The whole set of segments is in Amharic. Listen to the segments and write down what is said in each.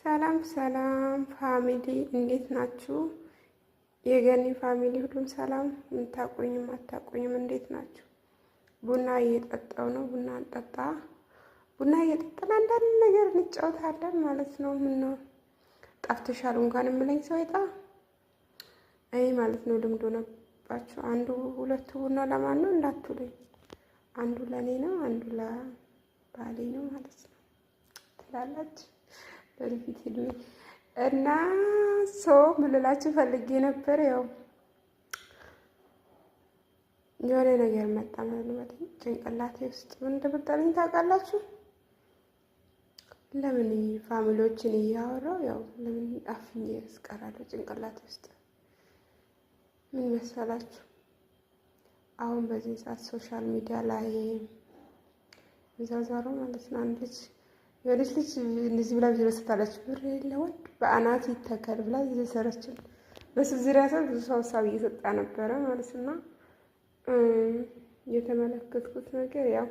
ሰላም ሰላም family፣ እንዴት ናችሁ? የገኒ family ሁሉም ሰላም፣ የምታቆኝም አታቆኝም እንዴት ናችሁ? ቡና እየጠጣው ነው። ቡና እንጠጣ። ቡና እየጠጣን አንዳንድ ነገር እንጫወታለን ማለት ነው። ምን ነው ጠፍተሻል እንኳን የምለኝ ሰው ይጣ እኔ ማለት ነው። ልምዶ ሆነባችሁ። አንዱ ሁለቱ ቡና ለማን ነው እንዳትሉኝ፣ አንዱ ለእኔ ነው፣ አንዱ ለባሌ ነው ማለት ነው ትላላችሁ ወደፊት እድሜ እና so ምልላችሁ ፈልጌ ነበር። ያው የሆነ ነገር መጣ ማለት ነው ጭንቅላቴ ውስጥ። ምን እንደመጣልኝ ታውቃላችሁ? ለምን family ዎችን እያወራው ያው ለምን አፍኜ ያስቀራለሁ ጭንቅላቴ ውስጥ? ምን መሰላችሁ? አሁን በዚህ ሰዓት social media ላይ ዛዛሮ ማለት ነው አንድ ልጅ የሆነች ልጅ እንደዚህ ብላ ቪዲዮ ሰርታለች። ብር የለ ወንድ በአናት ይተከል ብላ እየሰረችን በሱ ዙሪያ ሰው ብዙ ሰው ሀሳብ እየሰጣ ነበረ ማለት ነው። የተመለከትኩት ነገር ያው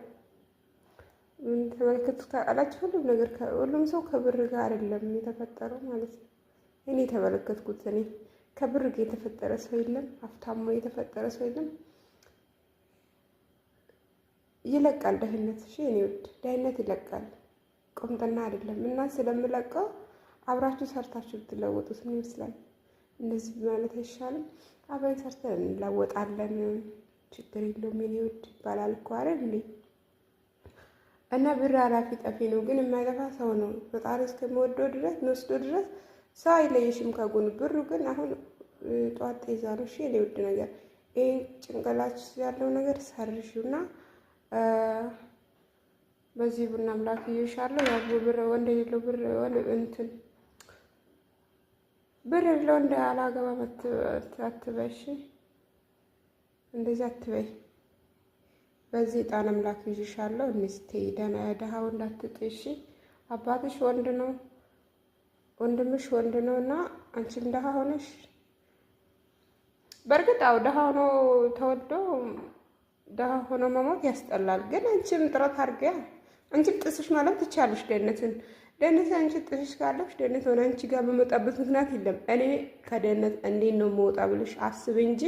ምን ተመለከትኩት ታውቃላችሁ? ሁሉም ነገር ሁሉም ሰው ከብር ጋር አይደለም የተፈጠረው ማለት ነው። እኔ የተመለከትኩት እኔ ከብር ጋር የተፈጠረ ሰው የለም። ሀብታም የተፈጠረ ሰው የለም። ይለቃል ድህነት። እሺ እኔ ውድ ድህነት ይለቃል። ቁምጥና አይደለም እና ስለምለቀው አብራችሁ ሰርታችሁ ብትለወጡት ምን ይመስላል? እንደዚህ ማለት አይሻልም? አብረን ሰርተን እንለወጣለን። ችግር የለውም የኔ ውድ ይባላል እኮ አይደል እንዴ? እና ብር አላፊ ጠፊ ነው፣ ግን የማይጠፋ ሰው ነው። ፈጣሪ እስከሚወደው ድረስ ወስዶ ድረስ ሰው አይለይሽም ከጎኑ። ብሩ ግን አሁን ጠዋት ጤዛ ነው። እሺ የኔ ውድ ነገር ይሄ ጭንቅላችሁ ያለው ነገር ሰርሽና በዚህ ቡና አምላክ ይሻለው። ያው ብር ወንድ የሌለው ብር ወንድ እንትን ብር የሌለው ወንድ አላገባም አትበይ፣ እንደዚህ አትበይ። በዚህ ዕጣን አምላክ ይዤሻለሁ። እንስቴ ደህና ደሃ ወንድ አትጥሺ። አባትሽ ወንድ ነው፣ ወንድምሽ ወንድ ነው እና አንቺም ደሃ ሆነሽ በእርግጥ አው ደሃ ሆኖ ተወልዶ ደሃ ሆኖ መሞት ያስጠላል። ግን አንቺም ጥረት አድርጊያ። አንቺም ጥስሽ ማለት ትቻለሽ። ደህንነትን ደህንነት አንቺ ጥስሽ ካለሽ ደህንነት ሆነ አንቺ ጋር በመጣበት ምክንያት የለም። እኔ ከደህንነት እንዴት ነው መውጣ ብልሽ አስብ እንጂ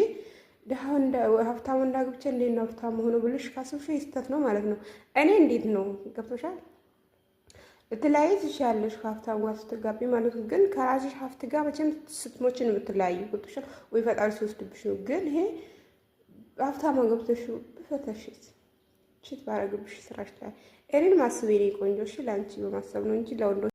ሀብታሙ እንዳግብቼ እንዴት ነው ሀብታም ሆኖ ብልሽ ካስብሽ ስህተት ነው ማለት ነው። እኔ እንዴት ነው ገብቶሻል? ልትለያይ ትችያለሽ ከሀብታም ጋር ስትጋቢ ማለት ነው። ግን ከራስሽ ሀብት ጋር መቼም ስትሞች ነው የምትለያዩ። ገብቶሻል ወይ? ፈጣሪ ሲወስድብሽ ነው። ግን ይሄ ሀብታም ገብተሽ ብፈተሽስ cheat ባረግብሽ ስራሽ ላይ እኔን ማስብ የኔ ቆንጆ፣ እሺ ለአንቺ በማሰብ ነው እንጂ ለወንዶች